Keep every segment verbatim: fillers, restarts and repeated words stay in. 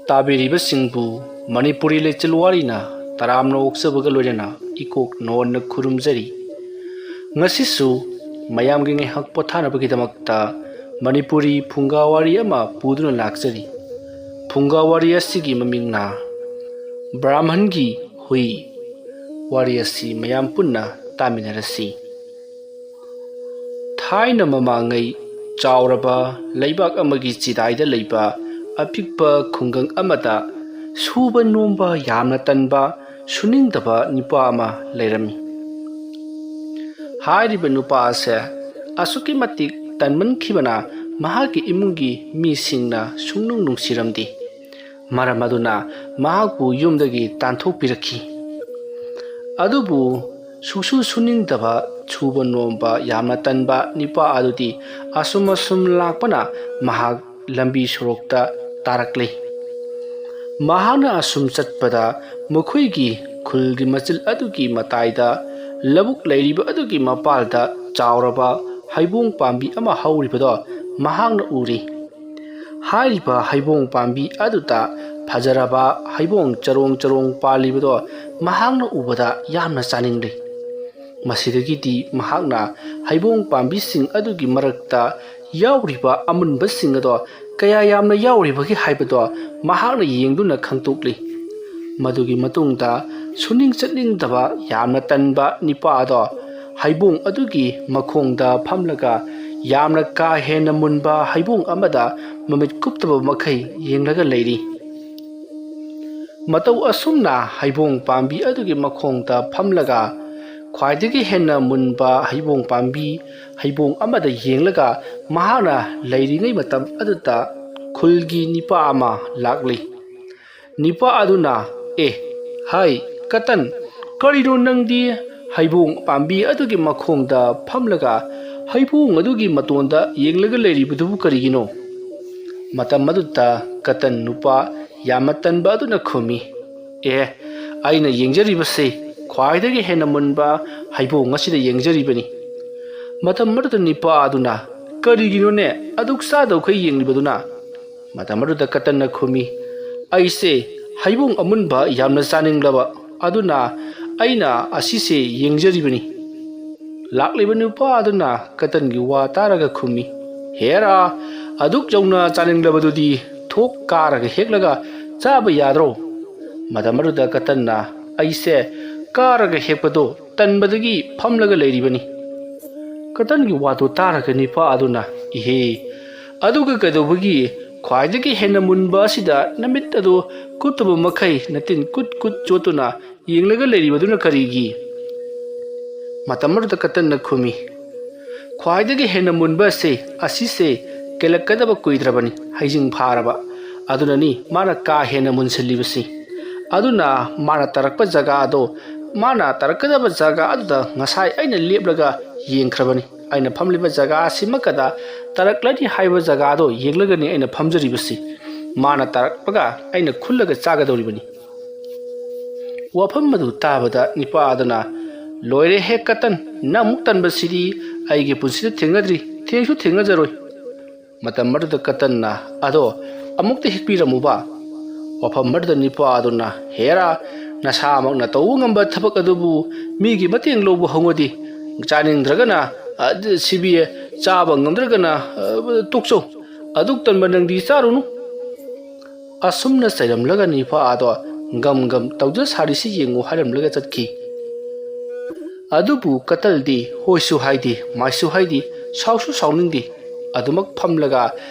ꯇꯥꯕꯤꯔꯤꯕꯁꯤꯡꯕꯨ ꯃꯅꯤꯄꯨꯔꯤ ꯂꯩꯆꯤꯜ ꯋꯥꯔꯤꯅ ꯇꯔꯥꯝꯅ ꯑꯣꯛꯆꯕꯒ ꯂꯣꯏꯅꯅ ꯏꯀꯣꯛ ꯅꯣꯟꯅ ꯈꯨꯔꯨꯝꯖꯔꯤ꯫ ꯉꯁꯤꯁꯨ ꯃꯌꯥꯝꯒꯤ ꯉꯥꯏꯍꯥꯛ ꯄꯣꯊꯥꯅꯕꯒꯤꯗꯃꯛꯇ ꯃꯅꯤꯄꯨꯔꯤ ꯐꯨꯡꯒꯥ ꯋꯥꯔꯤ ꯑꯃ ꯄꯨꯗꯨꯅ ꯂꯥꯛꯆꯔꯤ꯫ ꯐꯨꯡꯒꯥ ꯋꯥꯔꯤ ꯑꯁꯤꯒꯤ ꯃꯃꯤꯡꯅ ꯕ꯭ꯔꯥꯍꯃꯟꯒꯤ ꯍꯨꯏ꯫ ꯋꯥꯔꯤ ꯑꯁꯤ ꯃꯌꯥꯝ ꯄꯨꯟꯅ ꯇꯥꯃꯤꯟꯅꯔꯁꯤ꯫ ꯊꯥꯏꯅ ꯃꯃꯥꯡꯉꯩ ꯆꯥꯎꯔꯕ ꯂꯩꯕꯥꯛ ꯑꯃꯒꯤ ꯆꯤꯗꯥꯏꯗ ꯂꯩꯕ ꯑꯄꯤꯛꯄ ꯈꯨꯡꯒꯪ ꯑꯃꯗ ꯁꯨꯕ ꯅꯣꯝꯕ ꯌꯥꯝꯅ ꯇꯟꯕ, ꯁꯨꯅꯤꯡꯗꯕ ꯅꯨꯄꯥ ꯑꯃ ꯂꯩꯔꯝꯃꯤ꯫ ꯍꯥꯏꯔꯤꯕ ꯅꯨꯄꯥ ꯑꯁꯦ ꯑꯁꯨꯛꯀꯤ ꯃꯇꯤꯛ ꯇꯟꯃꯟꯈꯤꯕꯅ ꯃꯍꯥꯛꯀꯤ ꯏꯃꯨꯡꯒꯤ ꯃꯤꯁꯤꯡꯅ ꯁꯨꯡꯅꯨꯡ ꯅꯨꯡꯁꯤꯔꯝꯗꯦ꯫ ꯃꯔꯝ ꯑꯗꯨꯅ ꯃꯍꯥꯛꯄꯨ ꯌꯨꯝꯗꯒꯤ ꯇꯥꯟꯊꯣꯛꯄꯤꯔꯛꯈꯤ꯫ ꯑꯗꯨꯕꯨ ꯁꯨꯛꯁꯨ ꯁꯨꯅꯤꯡꯗꯕ, ꯁꯨꯕ ꯅꯣꯝꯕ ꯌꯥꯝꯅ ꯇꯟꯕ ꯅꯨꯄꯥ ꯑꯗꯨꯗꯤ ꯑꯁꯨꯝ ꯑꯁꯨꯝ ꯂꯥꯛꯄꯅ ꯃꯍꯥꯛ ꯂꯝꯕꯤ ꯁꯣꯔꯣꯛꯇ ꯇꯥꯔꯛꯂꯦ꯫ ꯃꯍꯥꯛꯅ ꯑꯁꯨꯝ ꯆꯠꯄꯗ ꯃꯈꯣꯏꯒꯤ ꯈꯨꯜꯒꯤ ꯃꯆꯤꯜ ꯑꯗꯨꯒꯤ ꯃꯇꯥꯏꯗ ꯂꯧꯕꯨꯛ ꯂꯩꯔꯤꯕ ꯑꯗꯨꯒꯤ ꯃꯄꯥꯜꯗ ꯆꯥꯎꯔꯕ ꯍꯩꯕꯣꯡ ꯄꯥꯝꯕꯤ ꯑꯃ ꯍꯧꯔꯤꯕꯗꯣ ꯃꯍꯥꯛꯅ ꯎꯔꯦ꯫ ꯍꯥꯏꯔꯤꯕ ꯍꯩꯕꯣꯡ ꯄꯥꯝꯕꯤ ꯑꯗꯨꯗ ꯐꯖꯔꯕ ꯍꯩꯕꯣꯡ ꯆꯔꯣꯡ ꯆꯔꯣꯡ ꯄꯥꯜꯂꯤꯕꯗꯣ ꯃꯍꯥꯛꯅ ꯎꯕꯗ ꯌꯥꯝꯅ ꯆꯥꯅꯤꯡꯂꯦ꯫ ꯃꯁꯤꯗꯒꯤꯗꯤ ꯃꯍꯥꯛꯅ ꯍꯩꯕꯣꯡ ꯄꯥꯝꯕꯤꯁꯤꯡ ꯑꯗꯨꯒꯤ ꯃꯔꯛꯇ ꯌꯥꯎꯔꯤꯕ ꯑꯃꯨꯟꯕꯁꯤꯡ ꯑꯗꯣ ꯀꯌꯥ ꯌꯥꯝꯅ ꯌꯥꯎꯔꯤꯕꯒꯦ ꯍꯥꯏꯕꯗꯣ ꯃꯍꯥꯛꯅ ꯌꯦꯡꯗꯨꯅ ꯈꯪꯗꯣꯛꯂꯤ꯫ ꯃꯗꯨꯒꯤ ꯃꯇꯨꯡꯗ ꯁꯨꯅꯤꯡ ꯆꯠꯅꯤꯡꯗꯕ ꯌꯥꯝꯅ ꯇꯟꯕ ꯅꯨꯄꯥ ꯑꯗꯣ ꯍꯩꯕꯣꯡ ꯑꯗꯨꯒꯤ ꯃꯈꯣꯡꯗ ꯐꯝꯂꯒ ꯌꯥꯝꯅ ꯀꯥ ꯍꯦꯟꯅ ꯃꯨꯟꯕ ꯍꯩꯕꯣꯡ ꯑꯃꯗ ꯃꯃꯤꯠ ꯀꯨꯞꯇꯕ ꯃꯈꯩ ꯌꯦꯡꯂꯒ ꯂꯩꯔꯤ꯫ ꯃꯇꯧ ꯑꯁꯨꯝꯅ ꯍꯩꯕꯣꯡ ꯄꯥꯝꯕꯤ ꯑꯗꯨꯒꯤ ꯃꯈꯣꯡꯗ ꯐꯝꯂꯒ ꯈ꯭ꯋꯥꯏꯗꯒꯤ ꯍꯦꯟꯅ ꯃꯨꯟꯕ ꯍꯩꯕꯣꯡ ꯄꯥꯝꯕꯤ ꯍꯩꯕꯣꯡ ꯑꯃꯗ ꯌꯦꯡꯂꯒ ꯃꯍꯥꯛꯅ ꯂꯩꯔꯤꯉꯩ ꯃꯇꯝ ꯑꯗꯨꯗ ꯈꯨꯜꯒꯤ ꯅꯨꯄꯥ ꯑꯃ ꯂꯥꯛꯂꯤ꯫ ꯅꯨꯄꯥ ꯑꯗꯨꯅ, "ꯑꯦ, ꯍꯥꯏ, ꯀꯇꯟ, ꯀꯔꯤꯅꯣ ꯅꯪꯗꯤ ꯍꯩꯕꯣꯡ ꯄꯥꯝꯕꯤ ꯑꯗꯨꯒꯤ ꯃꯈꯣꯡꯗ ꯐꯝꯂꯒ ꯍꯩꯕꯣꯡ ꯑꯗꯨꯒꯤ ꯃꯇꯣꯟꯗ ꯌꯦꯡꯂꯒ ꯂꯩꯔꯤꯕꯗꯨꯕꯨ ꯀꯔꯤꯒꯤꯅꯣ?" ꯃꯇꯝ ꯑꯗꯨꯗ ꯀꯇꯟ ꯅꯨꯄꯥ ꯌꯥꯝꯅ ꯇꯟꯕ ꯑꯗꯨꯅ ꯈꯨꯝꯃꯤ, "ꯑꯦ, ꯑꯩꯅ ꯌꯦꯡꯖꯔꯤꯕꯁꯤ ꯈ꯭ꯋꯥꯏꯗꯒꯤ ꯍꯦꯟꯅ ꯃꯨꯟꯕ ꯍꯩꯕꯣꯡ ꯑꯁꯤꯗ ꯌꯦꯡꯖꯔꯤꯕꯅꯤ꯫" ꯃꯇꯝ ꯑꯗꯨꯗ ꯅꯨꯄꯥ ꯑꯗꯨꯅ, "ꯀꯔꯤꯒꯤꯅꯣꯅꯦ ꯑꯗꯨꯛ ꯆꯥꯗꯧꯈꯩ ꯌꯦꯡꯂꯤꯕꯗꯨꯅ?" ꯃꯇꯝ ꯑꯗꯨꯗ ꯀꯇꯟꯅ ꯈꯨꯝꯃꯤ, "ꯑꯩꯁꯦ ꯍꯩꯕꯣꯡ ꯑꯃꯨꯟꯕ ꯌꯥꯝꯅ ꯆꯥꯅꯤꯡꯂꯕ, ꯑꯗꯨꯅ ꯑꯩꯅ ꯑꯁꯤꯁꯦ ꯌꯦꯡꯖꯔꯤꯕꯅꯤ꯫" ꯂꯥꯛꯂꯤꯕ ꯅꯨꯄꯥ ꯑꯗꯨꯅ ꯀꯇꯟꯒꯤ ꯋꯥ ꯇꯥꯔꯒ ꯈꯨꯝꯃꯤ, "ꯍꯦꯔꯥ, ꯑꯗꯨꯛ ꯌꯧꯅ ꯆꯥꯅꯤꯡꯂꯕꯗꯨꯗꯤ ꯊꯣꯛ ꯀꯥꯔꯒ ꯍꯦꯛꯂꯒ ꯆꯥꯕ ꯌꯥꯗ꯭ꯔꯣ?" ꯃꯇꯝ ꯑꯗꯨꯗ ꯀꯇꯟꯅ, "ꯑꯩꯁꯦ ꯀꯥꯔꯒ ꯍꯦꯛꯄꯗꯣ ꯇꯟꯕꯗꯒꯤ ꯐꯝꯂꯒ ꯂꯩꯔꯤꯕꯅꯤ꯫" ꯀꯇꯟꯒꯤ ꯋꯥꯗꯨ ꯇꯥꯔꯒ ꯅꯤꯄꯥ ꯑꯗꯨꯅ, "ꯏꯍꯦ, ꯑꯗꯨꯒ ꯀꯩꯗꯧꯕꯒꯤ ꯈ꯭ꯋꯥꯏꯗꯒꯤ ꯍꯦꯟꯅ ꯃꯨꯟꯕ ꯑꯁꯤꯗ ꯅꯃꯤꯠ ꯑꯗꯨ ꯀꯨꯠꯇꯕ ꯃꯈꯩ ꯅꯇꯤꯟ ꯀꯨꯠ ꯀꯨꯠ ꯆꯣꯠꯇꯨꯅ ꯌꯦꯡꯂꯒ ꯂꯩꯔꯤꯕꯗꯨꯅ ꯀꯔꯤꯒꯤ?" ꯃꯇꯝ ꯑꯗꯨꯗ ꯀꯇꯟꯅ ꯈꯨꯝꯃꯤ, "ꯈ꯭ꯋꯥꯏꯗꯒꯤ ꯍꯦꯟꯅ ꯃꯨꯟꯕ ꯑꯁꯤ, ꯑꯁꯤꯁꯦ ꯀꯦꯜꯂꯛꯀꯗꯕ ꯀꯨꯏꯗ꯭ꯔꯕꯅꯤ, ꯍꯩꯖꯤꯡ ꯐꯥꯔꯕ꯫ ꯑꯗꯨꯅꯅꯤ ꯃꯥꯅ ꯀꯥ ꯍꯦꯟꯅ ꯃꯨꯟꯁꯤꯜꯂꯤꯕꯁꯤ꯫ ꯑꯗꯨꯅ ꯃꯥꯅ ꯇꯥꯔꯛꯄ ꯖꯒꯥ ꯑꯗꯣ, ꯃꯥꯅ ꯇꯥꯔꯛꯀꯗꯕ ꯖꯒꯥ ꯑꯗꯨꯗ ꯉꯁꯥꯏ ꯑꯩꯅ ꯂꯦꯞꯂꯒ ꯌꯦꯡꯈ꯭ꯔꯕꯅꯤ꯫ ꯑꯩꯅ ꯐꯝꯂꯤꯕ ꯖꯒꯥ ꯑꯁꯤꯃꯛꯀꯗ ꯇꯥꯔꯛꯂꯅꯤ ꯍꯥꯏꯕ ꯖꯒꯥ ꯑꯗꯣ ꯌꯦꯡꯂꯒꯅꯤ ꯑꯩꯅ ꯐꯝꯖꯔꯤꯕꯁꯤ꯫ ꯃꯥꯅ ꯇꯥꯔꯛꯄꯒ ꯑꯩꯅ ꯈꯨꯜꯂꯒ ꯆꯥꯒꯗꯧꯔꯤꯕꯅꯤ꯫" ꯋꯥꯐꯝ ꯑꯗꯨ ꯇꯥꯕꯗ ꯅꯤꯄꯥ ꯑꯗꯨꯅ, "ꯂꯣꯏꯔꯦꯍꯦ ꯀꯇꯟ, ꯅꯪ ꯑꯃꯨꯛ ꯇꯟꯕꯁꯤꯗꯤ ꯑꯩꯒꯤ ꯄꯨꯟꯁꯤꯗ ꯊꯦꯡꯅꯗ꯭ꯔꯤ, ꯊꯦꯡꯁꯨ ꯊꯦꯡꯅꯖꯔꯣꯏ꯫" ꯃꯇꯝ ꯑꯗꯨꯗ ꯀꯇꯟꯅ, "ꯑꯗꯣ ꯑꯃꯨꯛꯇ ꯍꯦꯛꯄꯤꯔꯝꯃꯨꯕ꯫" ꯋꯥꯐꯝ ꯑꯗꯨꯗ ꯅꯤꯄꯥ ꯑꯗꯨꯅ, "ꯍꯦꯔꯥ, ꯅꯁꯥꯃꯛꯅ ꯇꯧꯕ ꯉꯝꯕ ꯊꯕꯛ ꯑꯗꯨꯕꯨ ꯃꯤꯒꯤ ꯃꯇꯦꯡ ꯂꯧꯕ ꯍꯧꯅꯗꯦ꯫ ꯆꯥꯅꯤꯡꯗ꯭ꯔꯒꯅ, ꯑ, ꯁꯤꯕꯤ, ꯆꯥꯕ ꯉꯝꯗ꯭ꯔꯒꯅ, ꯑ, ꯇꯣꯛꯆꯧ꯫ ꯑꯗꯨꯛ ꯇꯟꯕ ꯅꯪꯗꯤ ꯆꯥꯔꯨꯅꯨ꯫" ꯑꯁꯨꯝꯅ ꯆꯩꯔꯝꯂꯒ ꯅꯤꯄꯥ ꯑꯗꯣ, "ꯒꯝ ꯒꯝ ꯇꯧꯖ ꯁꯥꯔꯤꯁꯤ ꯌꯦꯡꯉꯨ" ꯍꯥꯏꯔꯝꯂꯒ ꯆꯠꯈꯤ꯫ ꯑꯗꯨꯕꯨ ꯀꯇꯜꯗꯤ ꯍꯣꯏꯁꯨ ꯍꯥꯏꯗꯦ, ꯃꯥꯏꯁꯨ ꯍꯥꯏꯗꯦ, ꯁꯥꯎꯁꯨ ꯁꯥꯎꯅꯤꯡꯗꯦ꯫ ꯑꯗꯨꯃꯛ ꯐꯝꯂꯒ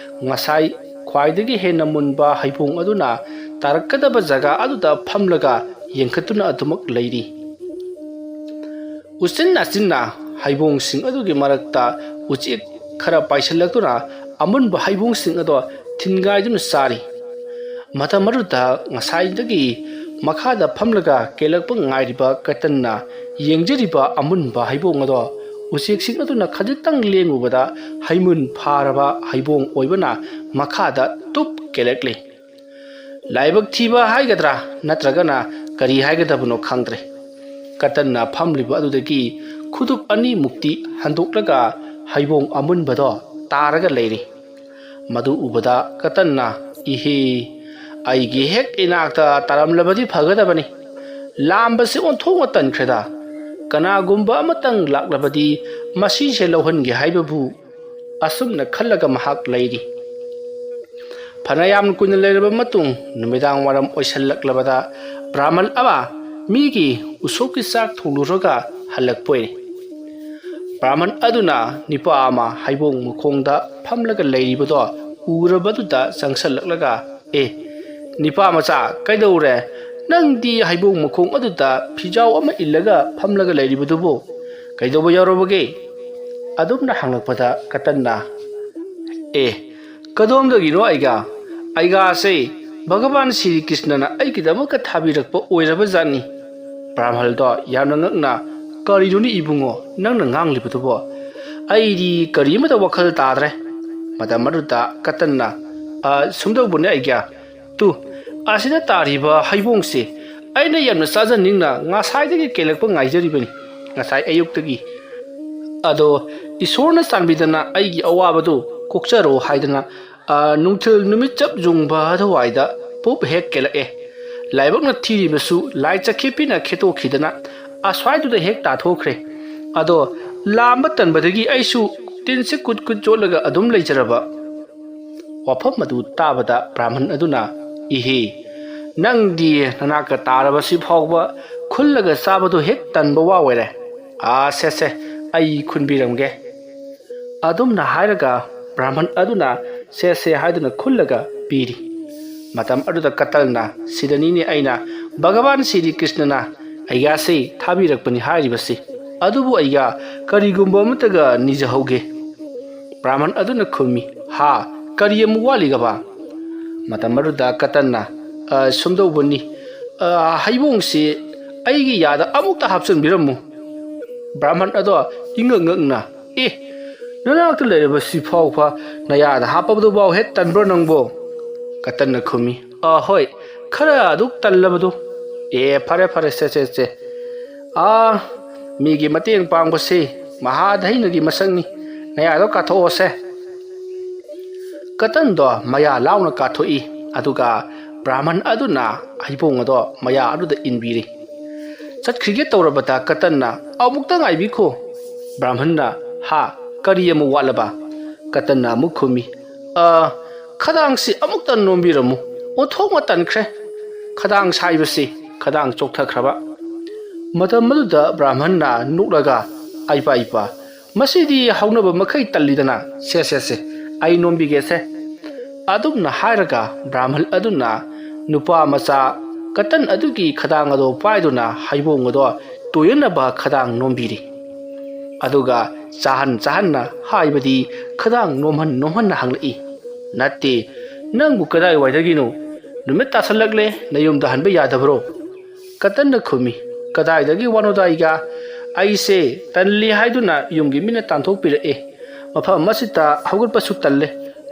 ꯉꯁꯥꯏ ꯈ꯭ꯋꯥꯏꯗꯒꯤ ꯍꯦꯟꯅ ꯃꯨꯟꯕ ꯍꯩꯕꯣꯡ ꯑꯗꯨꯅ ꯇꯥꯔꯛꯀꯗꯕ ꯖꯒꯥ ꯑꯗꯨꯗ ꯐꯝꯂꯒ ꯌꯦꯡꯈꯠꯇꯨꯅ ꯑꯗꯨꯃꯛ ꯂꯩꯔꯤ꯫ ꯎꯆꯤꯟ ꯅꯥꯆꯤꯟꯅ ꯍꯩꯕꯣꯡꯁꯤꯡ ꯑꯗꯨꯒꯤ ꯃꯔꯛꯇ ꯎꯆꯦꯛ ꯈꯔ ꯄꯥꯏꯁꯤꯜꯂꯛꯇꯨꯅ ꯑꯃꯨꯟꯕ ꯍꯩꯕꯣꯡꯁꯤꯡ ꯑꯗꯣ ꯊꯤꯟꯒꯥꯏꯗꯨꯅ ꯆꯥꯔꯤ꯫ ꯃꯇꯝ ꯑꯗꯨꯗ ꯉꯁꯥꯏꯗꯒꯤ ꯃꯈꯥꯗ ꯐꯝꯂꯒ ꯀꯦꯜꯂꯛꯄ ꯉꯥꯏꯔꯤꯕ ꯀꯇꯟꯅ ꯌꯦꯡꯖꯔꯤꯕ ꯑꯃꯨꯟꯕ ꯍꯩꯕꯣꯡ ꯑꯗꯣ ꯎꯆꯦꯛꯁꯤꯡ ꯑꯗꯨꯅ ꯈꯖꯤꯛꯇꯪ ꯂꯦꯡꯉꯨꯕꯗ ꯍꯩꯃꯨꯟ ꯐꯥꯔꯕ ꯍꯩꯕꯣꯡ ꯑꯣꯏꯕꯅ ꯃꯈꯥꯗ ꯇꯨꯞ ꯀꯦꯜꯂꯛꯂꯤ꯫ ꯂꯥꯏꯕꯛ ꯊꯤꯕ ꯍꯥꯏꯒꯗ꯭ꯔꯥ ꯅꯠꯇ꯭ꯔꯒꯅ ꯀꯔꯤ ꯍꯥꯏꯒꯗꯕꯅꯣ ꯈꯪꯗ꯭ꯔꯦ꯫ ꯀꯇꯟꯅ ꯐꯝꯂꯤꯕ ꯑꯗꯨꯗꯒꯤ ꯈꯨꯗꯨꯞ ꯑꯅꯤꯃꯨꯛꯇꯤ ꯍꯟꯗꯣꯛꯂꯒ ꯍꯩꯕꯣꯡ ꯑꯃꯨꯟꯕꯗꯣ ꯇꯥꯔꯒ ꯂꯩꯔꯤ꯫ ꯃꯗꯨ ꯎꯕꯗ ꯀꯇꯟꯅ, "ꯏꯍꯦ, ꯑꯩꯒꯤ ꯍꯦꯛ ꯏꯅꯥꯛꯇ ꯇꯥꯔꯝꯂꯕꯗꯤ ꯐꯒꯗꯕꯅꯤ꯫ ꯂꯥꯝꯕꯁꯤ ꯑꯣꯟꯊꯣꯛꯅ ꯇꯟꯈ꯭ꯔꯦꯗ꯫ ꯀꯅꯥꯒꯨꯝꯕ ꯑꯃꯇꯪ ꯂꯥꯛꯂꯕꯗꯤ ꯃꯁꯤꯁꯦ ꯂꯧꯍꯟꯒꯦ ꯍꯥꯏꯕꯕꯨ ꯑꯁꯨꯝꯅ ꯈꯜꯂꯒ ꯃꯍꯥꯛ ꯂꯩꯔꯤ꯫ ꯐꯅꯌꯥꯝ ꯀꯨꯏꯅ ꯂꯩꯔꯕ ꯃꯇꯨꯡ ꯅꯨꯃꯤꯗꯥꯡ ꯋꯥꯏꯔꯝ ꯑꯣꯏꯁꯜꯂꯛꯂꯕꯗ ꯕ꯭ꯔꯥꯍꯃꯟ ꯑꯃ ꯃꯤꯒꯤ ꯎꯁꯣꯞꯀꯤ ꯆꯥꯛ ꯊꯣꯡꯂꯨꯔꯒ ꯍꯜꯂꯛꯄ ꯑꯣꯏꯔꯦ꯫ ꯕ꯭ꯔꯥꯍꯃꯟ ꯑꯗꯨꯅ ꯅꯤꯄꯥ ꯑꯃ ꯍꯩꯕꯣꯡ ꯃꯈꯣꯡꯗ ꯐꯝꯂꯒ ꯂꯩꯔꯤꯕꯗꯣ ꯎꯔꯕꯗꯨꯗ ꯆꯪꯁꯜꯂꯛꯂꯒ, "ꯑꯦ, ꯅꯤꯄꯥ ꯃꯆꯥ, ꯀꯩꯗꯧꯔꯦ? ꯅꯪꯗꯤ ꯍꯩꯕꯣꯡ ꯃꯈꯣꯡ ꯑꯗꯨꯗ ꯐꯤꯖꯥꯎ ꯑꯃ ꯏꯜꯂꯒ ꯐꯝꯂꯒ ꯂꯩꯔꯤꯕꯗꯨꯕꯨ ꯀꯩꯗꯧꯕ ꯌꯥꯎꯔꯕꯒꯦ?" ꯑꯗꯨꯝꯅ ꯍꯪꯂꯛꯄꯗ ꯀꯇꯟꯅ, "ꯑꯦ, ꯀꯗꯣꯝꯗꯒꯤꯅꯣ ꯑꯩꯒꯥ? ꯑꯩꯒꯥꯁꯦ ꯚꯒꯕꯥꯟ ꯁ꯭ꯔꯤ ꯀ꯭ꯔꯤꯁꯅꯅ ꯑꯩꯒꯤꯗꯃꯛꯇ ꯊꯥꯕꯤꯔꯛꯄ ꯑꯣꯏꯔꯕ ꯖꯥꯠꯅꯤ꯫" ꯕ꯭ꯔꯥꯍꯃꯜꯗꯣ ꯌꯥꯝꯅ ꯉꯛꯅ, "ꯀꯔꯤꯅꯣꯅꯦ ꯏꯕꯨꯡꯉꯣ ꯅꯪꯅ ꯉꯥꯡꯂꯤꯕꯗꯨꯕꯣ? ꯑꯩꯗꯤ ꯀꯔꯤ ꯑꯃꯠꯇ ꯋꯥꯈꯜ ꯇꯥꯗ꯭ꯔꯦ꯫" ꯃꯇꯝ ꯑꯗꯨꯗ ꯀꯇꯟꯅ, "ꯑ, ꯁꯨꯝꯗꯧꯕꯅꯦ ꯑꯩꯒꯥ꯫ ꯇꯨ, ꯑꯁꯤꯗ ꯇꯥꯔꯤꯕ ꯍꯩꯕꯣꯡꯁꯦ ꯑꯩꯅ ꯌꯥꯝꯅ ꯆꯥꯖꯅꯤꯡꯅ ꯉꯁꯥꯏꯗꯒꯤ ꯀꯦꯜꯂꯛꯄ ꯉꯥꯏꯖꯔꯤꯕꯅꯤ, ꯉꯁꯥꯏ ꯑꯌꯨꯛꯇꯒꯤ꯫ ꯑꯗꯣ ꯏꯁꯣꯔꯅ ꯆꯥꯟꯕꯤꯗꯅ ꯑꯩꯒꯤ ꯑꯋꯥꯕꯗꯨ ꯀꯣꯛꯆꯔꯣ ꯍꯥꯏꯗꯅ, ꯑ, ꯅꯨꯡꯊꯤꯜ ꯅꯨꯃꯤꯠ ꯆꯞ ꯌꯨꯡꯕ ꯑꯗꯨꯋꯥꯏꯗ ꯄꯨꯞ ꯍꯦꯛ ꯀꯦꯜꯂꯛꯑꯦ꯫ ꯂꯥꯏꯕꯛꯅ ꯊꯤꯔꯤꯕꯁꯨ ꯂꯥꯏ ꯆꯠꯈꯦꯄꯤꯅ ꯈꯦꯠꯇꯣꯛꯈꯤꯗꯅ ꯑꯁ꯭ꯋꯥꯏꯗꯨꯗ ꯍꯦꯛ ꯇꯥꯊꯣꯛꯈ꯭ꯔꯦ꯫ ꯑꯗꯣ ꯂꯥꯝꯕ ꯇꯟꯕꯗꯒꯤ ꯑꯩꯁꯨ ꯇꯤꯟꯁꯦ ꯀꯨꯠ ꯀꯨꯠ ꯆꯣꯠꯂꯒ ꯑꯗꯨꯝ ꯂꯩꯖꯔꯕ꯫" ꯋꯥꯐꯝ ꯑꯗꯨ ꯇꯥꯕꯗ ꯕ꯭ꯔꯥꯍꯃꯟ ꯑꯗꯨꯅ, "ꯏꯍꯦ, ꯅꯪꯗꯤ ꯅꯅꯥꯛꯇ ꯇꯥꯔꯕꯁꯤ ꯐꯥꯎꯕ ꯈꯨꯜꯂꯒ ꯆꯥꯕꯗꯨ ꯍꯦꯛ ꯇꯟꯕ ꯋꯥ ꯑꯣꯏꯔꯦ꯫ ꯑꯥ, ꯁꯦ, ꯁꯦ, ꯑꯩ ꯈꯨꯟꯕꯤꯔꯝꯒꯦ꯫" ꯑꯗꯨꯝꯅ ꯍꯥꯏꯔꯒ ꯕ꯭ꯔꯥꯍꯃꯟ ꯑꯗꯨꯅ "ꯁꯦ, ꯁꯦ" ꯍꯥꯏꯗꯨꯅ ꯈꯨꯜꯂꯒ ꯄꯤꯔꯤ꯫ ꯃꯇꯝ ꯑꯗꯨꯗ ꯀꯇꯜꯅ, "ꯁꯤꯗꯅꯤꯅꯦ ꯑꯩꯅ ꯚꯒꯕꯥꯟ ꯁ꯭ꯔꯤ ꯀ꯭ꯔꯤꯁꯅꯅ ꯑꯩꯒꯥꯁꯤ ꯊꯥꯕꯤꯔꯛꯄꯅꯤ ꯍꯥꯏꯔꯤꯕꯁꯤ꯫ ꯑꯗꯨꯕꯨ ꯑꯩꯒꯥ ꯀꯔꯤꯒꯨꯝꯕ ꯑꯃꯠꯇꯒ ꯅꯤꯖꯍꯧꯒꯦ꯫" ꯕ꯭ꯔꯥꯍꯃꯟ ꯑꯗꯨꯅ ꯈꯨꯝꯃꯤ, "ꯍꯥ, ꯀꯔꯤ ꯑꯃꯨꯛ ꯋꯥꯠꯂꯤꯒꯕ?" ꯃꯇꯝ ꯑꯗꯨꯗ ꯀꯇꯟꯅ, "ꯑ, ꯁꯨꯝꯗꯧꯕꯅꯤ, ꯑ, ꯍꯩꯕꯣꯡꯁꯤ ꯑꯩꯒꯤ ꯌꯥꯗ ꯑꯃꯨꯛꯇ ꯍꯥꯞꯆꯤꯟꯕꯤꯔꯝꯃꯨ꯫" ꯕ꯭ꯔꯥꯍꯃꯟ ꯑꯗꯣ ꯏꯉꯛ ꯉꯛꯅ, "ꯑꯦ, ꯅꯅꯥꯛꯇ ꯂꯩꯔꯕꯁꯤ ꯐꯥꯎꯕ ꯅꯌꯥꯗ ꯍꯥꯞꯄꯗꯨꯐꯥꯎ ꯍꯦꯛ ꯇꯟꯕ꯭ꯔꯣ ꯅꯪꯕꯣ?" ꯀꯇꯟꯅ ꯈꯨꯝꯃꯤ, "ꯑ, ꯍꯣꯏ, ꯈꯔ ꯑꯗꯨꯛ ꯇꯜꯂꯕꯗꯨ꯫ ꯑꯦ, ꯐꯔꯦ, ꯐꯔꯦ, ꯁꯦ, ꯁꯦ, ꯁꯦ꯫ ꯑꯥ, ꯃꯤꯒꯤ ꯃꯇꯦꯡ ꯄꯥꯡꯕꯁꯤ ꯃꯍꯥꯗꯩꯅꯒꯤ ꯃꯁꯛꯅꯤ꯫ ꯅꯌꯥꯗꯣ ꯀꯥꯊꯣꯛꯑꯣꯁꯦ꯫" ꯀꯇꯟꯗꯣ ꯃꯌꯥ ꯂꯥꯎꯅ ꯀꯥꯊꯣꯛꯏ, ꯑꯗꯨꯒ ꯕ꯭ꯔꯥꯍꯃꯟ ꯑꯗꯨꯅ ꯍꯩꯕꯣꯡ ꯑꯗꯣ ꯃꯌꯥ ꯑꯗꯨꯗ ꯏꯟꯕꯤꯔꯤ꯫ ꯆꯠꯈ꯭ꯔꯤꯒꯦ ꯇꯧꯔꯕꯗ ꯀꯇꯟꯅ, "ꯑꯃꯨꯛꯇ ꯉꯥꯏꯕꯤꯈꯣ꯫" ꯕ꯭ꯔꯥꯍꯃꯟꯅ, "ꯍꯥ, ꯀꯔꯤ ꯑꯃꯨꯛ ꯋꯥꯠꯂꯕ?" ꯀꯇꯟꯅ ꯑꯃꯨꯛ ꯈꯨꯝꯃꯤ, "ꯑ, ꯈꯗꯥꯡꯁꯤ ꯑꯃꯨꯛꯇ ꯅꯣꯝꯕꯤꯔꯝꯃꯨ꯫ ꯑꯣꯟꯊꯣꯛꯅ ꯇꯟꯈ꯭ꯔꯦ꯫ ꯈꯗꯥꯡ ꯁꯥꯏꯕꯁꯤ, ꯈꯗꯥꯡ ꯆꯣꯛꯊꯈ꯭ꯔꯕ꯫" ꯃꯇꯝ ꯑꯗꯨꯗ ꯕ꯭ꯔꯥꯍꯃꯟꯅ ꯅꯣꯛꯂꯒ, "ꯑꯩꯄꯥ, ꯑꯩꯄꯥ, ꯃꯁꯤꯗꯤ ꯍꯧꯅꯕ ꯃꯈꯩ ꯇꯜꯂꯤꯗꯅ꯫ ꯁꯦ, ꯁꯦ, ꯁꯦ, ꯑꯩ ꯅꯣꯝꯕꯤꯒꯦꯁꯦ꯫" ꯑꯗꯨꯝꯅ ꯍꯥꯏꯔꯒ ꯕ꯭ꯔꯥꯍꯃꯟ ꯑꯗꯨꯅ ꯅꯨꯄꯥ ꯃꯆꯥ ꯀꯇꯟ ꯑꯗꯨꯒꯤ ꯈꯗꯥꯡ ꯑꯗꯣ ꯄꯥꯏꯗꯨꯅ ꯍꯩꯕꯣꯡ ꯑꯗꯣ ꯇꯣꯏꯍꯟꯅꯕ ꯈꯗꯥꯡ ꯅꯣꯝꯕꯤꯔꯤ꯫ ꯑꯗꯨꯒ ꯆꯥꯍꯟ ꯆꯥꯍꯟꯅ, ꯍꯥꯏꯕꯗꯤ ꯈꯗꯥꯡ ꯅꯣꯝꯍꯟ ꯅꯣꯝꯍꯟꯅ ꯍꯪꯂꯛꯏ, "ꯅꯠꯇꯦ, ꯅꯪꯕꯨ ꯀꯗꯥꯏꯋꯥꯏꯗꯒꯤꯅꯣ? ꯅꯨꯃꯤꯠ ꯇꯥꯁꯜꯂꯛꯂꯦ, ꯅꯌꯨꯝꯗ ꯍꯟꯕ ꯌꯥꯗꯕꯔꯣ?" ꯀꯇꯟꯅ ꯈꯨꯝꯃꯤ, "ꯀꯗꯥꯏꯗꯒꯤ ꯋꯥꯅꯣꯗ ꯑꯩꯒ? ꯑꯩꯁꯦ ꯇꯜꯂꯤ ꯍꯥꯏꯗꯨꯅ ꯌꯨꯝꯒꯤ ꯃꯤꯅ ꯇꯥꯟꯊꯣꯛꯄꯤꯔꯛꯑꯦ꯫ ꯃꯐꯝ ꯑꯁꯤꯗ ꯍꯧꯒꯠꯄꯁꯨ ꯇꯜꯂꯦ꯫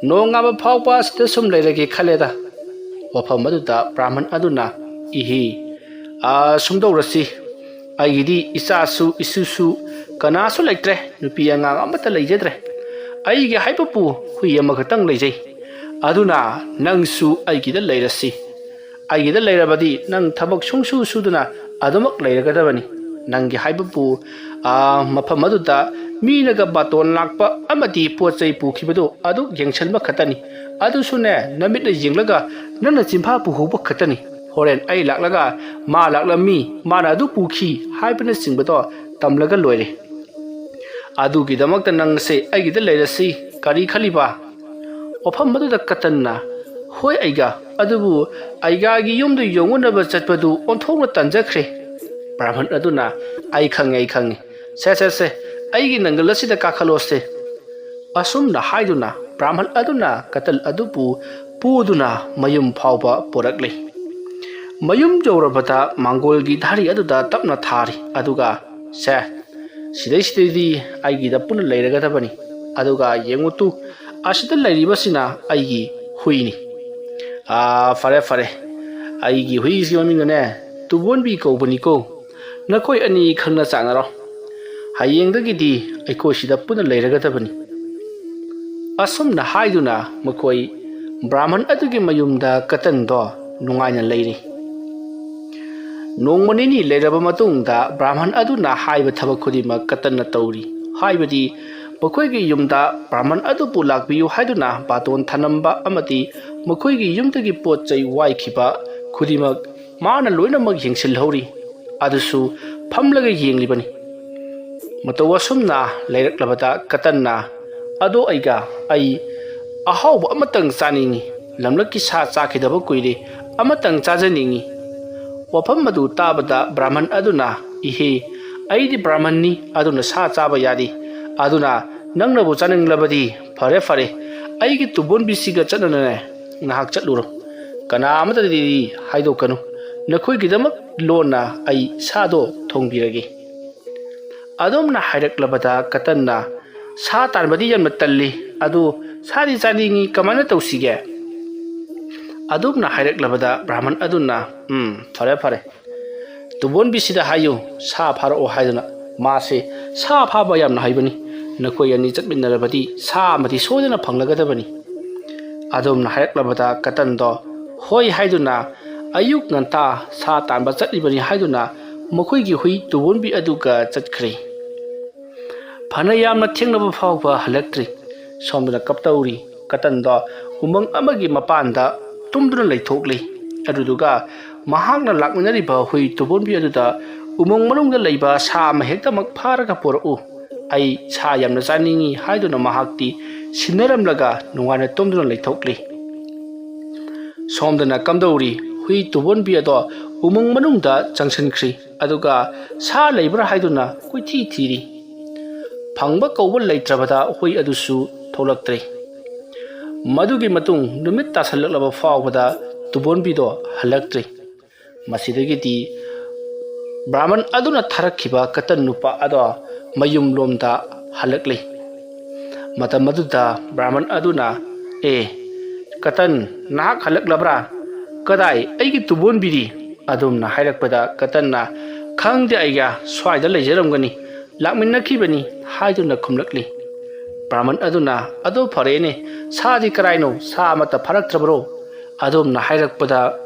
ꯅꯣꯡꯉꯥꯟꯕ ꯐꯥꯎꯕ ꯑꯁꯤꯗ ꯁꯨꯝ ꯂꯩꯔꯒꯦ ꯈꯜꯂꯦꯗ꯫" ꯋꯥꯐꯝ ꯑꯗꯨꯗ ꯕ꯭ꯔꯥꯍꯃꯟ ꯑꯗꯨꯅ, "ꯏꯍꯤ, ꯑꯥ, ꯁꯨꯝꯗꯧꯔꯁꯤ꯫ ꯑꯩꯒꯤꯗꯤ ꯏꯆꯥꯁꯨ ꯏꯁꯨꯁꯨ ꯀꯅꯥꯁꯨ ꯂꯩꯇ꯭ꯔꯦ, ꯅꯨꯄꯤ ꯑꯉꯥꯡ ꯑꯃꯠꯇ ꯂꯩꯖꯗ꯭ꯔꯦ꯫ ꯑꯩꯒꯤ ꯍꯥꯏꯕꯕꯨ ꯍꯨꯏ ꯑꯃꯈꯛꯇꯪ ꯂꯩꯖꯩ꯫ ꯑꯗꯨꯅ ꯅꯪꯁꯨ ꯑꯩꯒꯤꯗ ꯂꯩꯔꯁꯤ꯫ ꯑꯩꯒꯤꯗ ꯂꯩꯔꯕꯗꯤ ꯅꯪ ꯊꯕꯛ ꯁꯨꯡꯁꯨ ꯁꯨꯗꯅ ꯑꯗꯨꯃꯛ ꯂꯩꯔꯒꯗꯕꯅꯤ꯫ ꯅꯪꯒꯤ ꯍꯥꯏꯕꯕꯨ, ꯑꯥ, ꯃꯐꯝ ꯑꯗꯨꯗ ꯃꯤꯅꯒ ꯕꯥꯇꯣꯟ ꯂꯥꯛꯄ ꯑꯃꯗꯤ ꯄꯣꯠ ꯆꯩ ꯄꯨꯈꯤꯕꯗꯨ ꯑꯗꯨ ꯌꯦꯡꯁꯤꯟꯕ ꯈꯛꯇꯅꯤ꯫ ꯑꯗꯨꯁꯨꯅꯦ, ꯅꯃꯤꯠꯅ ꯌꯦꯡꯂꯒ ꯅꯪꯅ ꯆꯤꯟꯐꯥ ꯄꯨꯍꯧꯕ ꯈꯛꯇꯅꯤ꯫ ꯍꯣꯔꯦꯟ ꯑꯩ ꯂꯥꯛꯂꯒ ꯃꯥ ꯂꯥꯛꯂꯝꯃꯤ, ꯃꯥꯅ ꯑꯗꯨ ꯄꯨꯈꯤ ꯍꯥꯏꯕꯅꯆꯤꯡꯕꯗꯣ ꯇꯝꯂꯒ ꯂꯣꯏꯔꯦ꯫ ꯑꯗꯨꯒꯤꯗꯃꯛꯇ ꯅꯪꯁꯦ ꯑꯩꯒꯤꯗ ꯂꯩꯔꯁꯤ꯫ ꯀꯔꯤ ꯈꯜꯂꯤꯕ?" ꯋꯥꯐꯝ ꯑꯗꯨꯗ ꯀꯇꯟꯅ, "ꯍꯣꯏ ꯑꯩꯒ, ꯑꯗꯨꯕꯨ ꯑꯩꯒꯥꯒꯤ ꯌꯨꯝꯗ ꯌꯦꯡꯉꯨꯅꯕ ꯆꯠꯄꯗꯨ ꯑꯣꯟꯊꯣꯛꯅ ꯇꯟꯖꯈ꯭ꯔꯦ꯫" ꯕ꯭ꯔꯥꯍꯃꯟ ꯑꯗꯨꯅ, "ꯑꯩ ꯈꯪꯉꯦ, ꯑꯩ ꯈꯪꯉꯦ꯫ ꯁꯦ, ꯁꯦ, ꯁꯦ, ꯑꯩꯒꯤ ꯅꯪꯒꯜ ꯑꯁꯤꯗ ꯀꯥꯈꯠꯂꯣꯁꯦ꯫" ꯑꯁꯨꯝꯅ ꯍꯥꯏꯗꯨꯅ ꯕ꯭ꯔꯥꯍꯃꯟ ꯑꯗꯨꯅ ꯀꯇꯟ ꯑꯗꯨꯕꯨ ꯄꯨꯗꯨꯅ ꯃꯌꯨꯝ ꯐꯥꯎꯕ ꯄꯨꯔꯛꯂꯦ꯫ ꯃꯌꯨꯝ ꯌꯧꯔꯕꯗ ꯃꯥꯡꯒꯣꯜꯒꯤ ꯙꯥꯔꯤ ꯑꯗꯨꯗ ꯇꯞꯅ ꯊꯥꯔꯤ, ꯑꯗꯨꯒ, "ꯁꯦ, ꯁꯤꯗꯩꯁꯤꯗꯩꯗꯤ ꯑꯩꯒꯤꯗ ꯄꯨꯟꯅ ꯂꯩꯔꯒꯗꯕꯅꯤ꯫ ꯑꯗꯨꯒ ꯌꯦꯡꯉꯨ ꯇꯨ, ꯑꯁꯤꯗ ꯂꯩꯔꯤꯕꯁꯤꯅ ꯑꯩꯒꯤ ꯍꯨꯏꯅꯤ꯫ ꯑꯥ, ꯐꯔꯦ, ꯐꯔꯦ꯫ ꯑꯩꯒꯤ ꯍꯨꯏꯁꯤ ꯃꯃꯤꯡꯅꯅꯦ, ꯇꯨꯕꯣꯟꯕꯤ ꯀꯧꯕꯅꯤꯀꯣ꯫ ꯅꯈꯣꯏ ꯑꯅꯤ ꯈꯪꯅ ꯆꯥꯟꯅꯔꯣ꯫ ꯍꯌꯦꯡꯗꯒꯤꯗꯤ ꯑꯩꯈꯣꯏ ꯁꯤꯗ ꯄꯨꯟꯅ ꯂꯩꯔꯒꯗꯕꯅꯤ꯫" ꯑꯁꯨꯝꯅ ꯍꯥꯏꯗꯨꯅ ꯃꯈꯣꯏ ꯕ꯭ꯔꯥꯍꯃꯟ ꯑꯗꯨꯒꯤ ꯃꯌꯨꯝꯗ ꯀꯇꯟꯗꯣ ꯅꯨꯡꯉꯥꯏꯅ ꯂꯩꯔꯤ꯫ ꯅꯣꯡꯃ ꯅꯤꯅꯤ ꯂꯩꯔꯕ ꯃꯇꯨꯡꯗ ꯕ꯭ꯔꯥꯍꯃꯟ ꯑꯗꯨꯅ ꯍꯥꯏꯕ ꯊꯕꯛ ꯈꯨꯗꯤꯡꯃꯛ ꯀꯇꯟꯅ ꯇꯧꯔꯤ꯫ ꯍꯥꯏꯕꯗꯤ ꯃꯈꯣꯏꯒꯤ ꯌꯨꯝꯗ ꯕ꯭ꯔꯥꯍꯃꯟ ꯑꯗꯨꯕꯨ ꯂꯥꯛꯄꯤꯌꯨ ꯍꯥꯏꯗꯨꯅ ꯕꯥꯇꯣꯟ ꯊꯅꯝꯕ ꯑꯃꯗꯤ ꯃꯈꯣꯏꯒꯤ ꯌꯨꯝꯗꯒꯤ ꯄꯣꯠ ꯆꯩ ꯋꯥꯏꯈꯤꯕ ꯈꯨꯗꯤꯡꯃꯛ ꯃꯥꯅ ꯂꯣꯏꯅꯃꯛ ꯌꯦꯡꯁꯤꯜꯍꯧꯔꯤ꯫ ꯑꯗꯨꯁꯨ ꯐꯝꯂꯒ ꯌꯦꯡꯂꯤꯕꯅꯤ꯫ ꯃꯇꯧ ꯑꯁꯨꯝꯅ ꯂꯩꯔꯛꯂꯕꯗ ꯀꯇꯟꯅ, "ꯑꯗꯣ ꯑꯩꯒ, ꯑꯩ ꯑꯍꯥꯎꯕ ꯑꯃꯇꯪ ꯆꯥꯅꯤꯡꯏ꯫ ꯂꯝꯂꯛꯀꯤ ꯁꯥ ꯆꯥꯈꯤꯗꯕ ꯀꯨꯏꯔꯦ, ꯑꯃꯇꯪ ꯆꯥꯖꯅꯤꯡꯏ"꯫ ꯋꯥꯐꯝ ꯑꯗꯨ ꯇꯥꯕꯗ ꯕ꯭ꯔꯥꯍꯃꯟ ꯑꯗꯨꯅ, "ꯏꯍꯦ, ꯑꯩꯗꯤ ꯕ꯭ꯔꯥꯍꯃꯟꯅꯤ, ꯑꯗꯨꯅ ꯁꯥ ꯆꯥꯕ ꯌꯥꯗꯦ꯫ ꯑꯗꯨꯅ ꯅꯪꯅꯕꯨ ꯆꯥꯅꯤꯡꯂꯕꯗꯤ ꯐꯔꯦ ꯐꯔꯦ, ꯑꯩꯒꯤ ꯇꯨꯕꯣꯟꯕꯤꯁꯤꯒ ꯆꯠꯅꯅꯅꯦ ꯉꯥꯏꯍꯥꯛ ꯆꯠꯂꯨꯔꯣ꯫ ꯀꯅꯥ ꯑꯃꯠꯇꯗꯗꯤ ꯍꯥꯏꯗꯣꯛꯀꯅꯨ꯫ ꯅꯈꯣꯏꯒꯤꯗꯃꯛ ꯂꯣꯟꯅ ꯑꯩ ꯁꯥꯗꯣ ꯊꯣꯡꯕꯤꯔꯒꯦ"꯫ ꯑꯗꯨꯝꯅ ꯍꯥꯏꯔꯛꯂꯕꯗ ꯀꯇꯟꯅ, "ꯁꯥ ꯇꯥꯟꯕꯗꯤ ꯌꯥꯝꯅ ꯇꯜꯂꯤ, ꯑꯗꯨ ꯁꯥꯗꯤ ꯆꯥꯅꯤꯡꯏ, ꯀꯃꯥꯏꯅ ꯇꯧꯁꯤꯒꯦ?" ꯑꯗꯨꯝꯅ ꯍꯥꯏꯔꯛꯂꯕꯗ ꯕ꯭ꯔꯥꯍꯃꯟ ꯑꯗꯨꯅ, "ꯎꯝ, ꯐꯔꯦ ꯐꯔꯦ, ꯇꯨꯕꯣꯟꯕꯤꯁꯤꯗ ꯍꯥꯏꯌꯨ, ꯁꯥ ꯐꯥꯔꯛꯑꯣ ꯍꯥꯏꯗꯨꯅ꯫ ꯃꯥꯁꯦ ꯁꯥ ꯐꯥꯕ ꯌꯥꯝꯅ ꯍꯩꯕꯅꯤ꯫ ꯅꯈꯣꯏ ꯑꯅꯤ ꯆꯠꯃꯤꯟꯅꯔꯕꯗꯤ ꯁꯥ ꯑꯃꯗꯤ ꯁꯣꯏꯗꯅ ꯐꯪꯂꯒꯗꯕꯅꯤ"꯫ ꯑꯗꯨꯝꯅ ꯍꯥꯏꯔꯛꯂꯕꯗ ꯀꯇꯟꯗꯣ ꯍꯣꯏ ꯍꯥꯏꯗꯨꯅ ꯑꯌꯨꯛ ꯉꯟꯇꯥ ꯁꯥ ꯇꯥꯟꯕ ꯆꯠꯂꯤꯕꯅꯤ ꯍꯥꯏꯗꯨꯅ ꯃꯈꯣꯏꯒꯤ ꯍꯨꯏ ꯇꯨꯕꯣꯟꯕꯤ ꯑꯗꯨꯒ ꯆꯠꯈ꯭ꯔꯦ꯫ ꯐꯅ ꯌꯥꯝꯅ ꯊꯦꯡꯂꯕ ꯐꯥꯎꯕ ꯍꯜꯂꯛꯇ꯭ꯔꯤ꯫ ꯁꯣꯝꯗꯅ ꯀꯞꯇꯧꯔꯤ꯫ ꯀꯇꯟꯗꯣ ꯎꯃꯪ ꯑꯃꯒꯤ ꯃꯄꯥꯟꯗ ꯇꯨꯝꯗꯨꯅ ꯂꯩꯊꯣꯛꯂꯤ꯫ ꯑꯗꯨꯗꯨꯒ ꯃꯍꯥꯛꯅ ꯂꯥꯛꯃꯤꯟꯅꯔꯤꯕ ꯍꯨꯏ ꯇꯨꯕꯣꯟꯕꯤ ꯑꯗꯨꯗ, "ꯎꯃꯪ ꯃꯅꯨꯡꯗ ꯂꯩꯕ ꯁꯥ ꯑꯃ ꯍꯦꯛꯇꯃꯛ ꯐꯥꯔꯒ ꯄꯨꯔꯛꯎ꯫ ꯑꯩ ꯁꯥ ꯌꯥꯝꯅ ꯆꯥꯅꯤꯡꯏ" ꯍꯥꯏꯗꯨꯅ ꯃꯍꯥꯛꯇꯤ ꯁꯤꯟꯅꯔꯝꯂꯒ ꯅꯨꯡꯉꯥꯏꯅ ꯇꯨꯝꯗꯨꯅ ꯂꯩꯊꯣꯛꯂꯤ꯫ ꯁꯣꯝꯗꯅ ꯀꯝꯗꯧꯔꯤ, ꯍꯨꯏ ꯇꯨꯕꯣꯟꯕꯤ ꯑꯗꯣ ꯎꯃꯪ ꯃꯅꯨꯡꯗ ꯆꯪꯁꯤꯟꯈ꯭ꯔꯤ꯫ ꯑꯗꯨꯒ ꯁꯥ ꯂꯩꯕ꯭ꯔꯥ ꯍꯥꯏꯗꯨꯅ ꯀꯣꯏꯊꯤ ꯊꯤꯔꯤ꯫ ꯐꯪꯕ ꯀꯧꯕ ꯂꯩꯇ꯭ꯔꯕꯗ ꯍꯨꯏ ꯑꯗꯨꯁꯨ ꯊꯣꯛꯂꯛꯇ꯭ꯔꯦ꯫ ꯃꯗꯨꯒꯤ ꯃꯇꯨꯡ ꯅꯨꯃꯤꯠ ꯇꯥꯁꯜꯂꯛꯂꯕ ꯐꯥꯎꯕꯗ ꯇꯨꯕꯣꯟꯕꯤꯗꯣ ꯍꯜꯂꯛꯇ꯭ꯔꯦ꯫ ꯃꯁꯤꯗꯒꯤꯗꯤ ꯕ꯭ꯔꯥꯍꯃꯟ ꯑꯗꯨꯅ ꯊꯥꯔꯛꯈꯤꯕ ꯀꯇꯟ ꯅꯨꯄꯥ ꯑꯗꯣ ꯃꯌꯨꯝꯂꯣꯝꯗ ꯍꯜꯂꯛꯂꯦ꯫ ꯃꯇꯝ ꯑꯗꯨꯗ ꯕ꯭ꯔꯥꯍꯃꯟ ꯑꯗꯨꯅ, "ꯑꯦ, ꯀꯇꯟ, ꯅꯍꯥꯛ ꯍꯜꯂꯛꯂꯕ꯭ꯔꯥ? ꯀꯗꯥꯏ ꯑꯩꯒꯤ ꯇꯨꯕꯣꯟꯕꯤꯗꯤ?" ꯑꯗꯨꯝꯅ ꯍꯥꯏꯔꯛꯄꯗ ꯀꯇꯟꯅ, "ꯈꯪꯗꯦ ꯑꯩꯒ, ꯁ꯭ꯋꯥꯏꯗ ꯂꯩꯖꯔꯝꯒꯅꯤ, ꯂꯥꯛꯃꯤꯟꯅꯈꯤꯕꯅꯤ" ꯍꯥꯏꯗꯨꯅ ꯈꯨꯝꯂꯛꯂꯤ꯫ ꯕ꯭ꯔꯥꯍꯃꯟ ꯑꯗꯨꯅ, "ꯑꯗꯨ ꯐꯔꯦꯅꯦ, ꯁꯥꯗꯤ ꯀꯔꯥꯏꯅꯣ? ꯁꯥ ꯑꯃꯠꯇ ꯐꯥꯔꯛꯇ꯭ꯔꯕ꯭ꯔꯣ?" ꯑꯗꯨꯝꯅ ꯍꯥꯏꯔꯛꯄꯗ